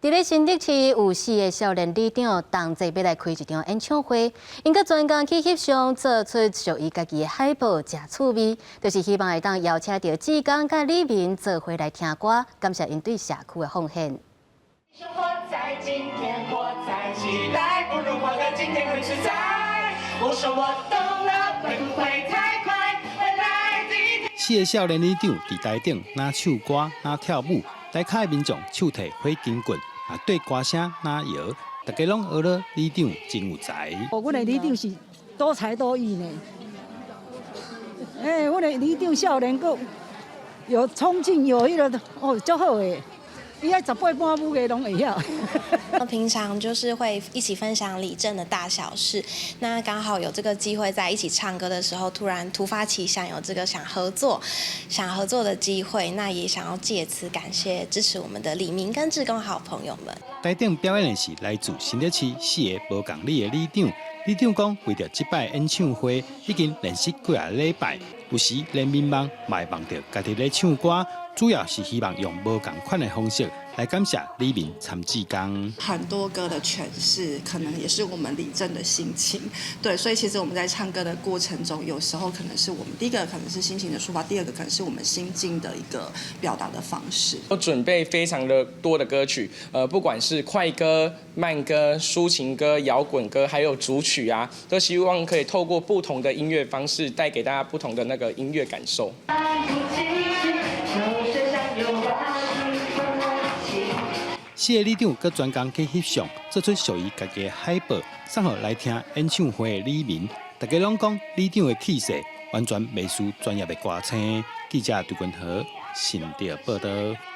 佇咧新竹市有四个少年里長同齊欲來開一場演唱會，𪜶閣專工去翕相，做出屬於家己的海報，誠趣味，就是希望會當邀請著志工佮里民做伙來聽歌，感謝𪜶對社區的奉獻。活在今天，活在期待，不如活在今天很實在。我說我懂了，會不會太快？未來的一天。四个少年里長佇台頂，若唱歌，若跳舞，台跤的民眾手提火金棍，啊對歌聲若搖，大家攏學咧里長真有才。哦，阮的里長是多才多藝呢。欸，阮的里長少年閣有衝勁，有彼个哦，足好的。伊愛十八般武藝攏會曉。平常就是會一起分享里政的大小事，那剛好有這個機會在一起唱歌的時候，突然突發奇想，有這個想合作的機會，那也想要借此感謝支持我們的里民跟志工好朋友們。台頂表演的是來自新竹市四个無仝里的里長，里長講，為著這擺演唱會，已經練習幾仔禮拜，有時連眠夢嘛會夢著家己咧唱歌，主要是希望用無仝款的方式來感謝里民參志工。很多歌的詮釋，可能也是我們里政的心情。對，所以其實我們在唱歌的過程中，有時候可能是我們第一個可能是心情的抒發，第二個可能是我們心境的一個表達的方式。我準備非常的多的歌曲，不管是快歌、慢歌、抒情歌、搖滾歌，還有組曲啊，都希望可以透過不同的音樂方式，帶給大家不同的那個音樂感受。四个里長閣專工去翕相，做出屬於家己的海報，送予來聽演唱會的里民。大家攏講里長的氣勢完全袂輸專業的歌星。記者杜君和新竹報導。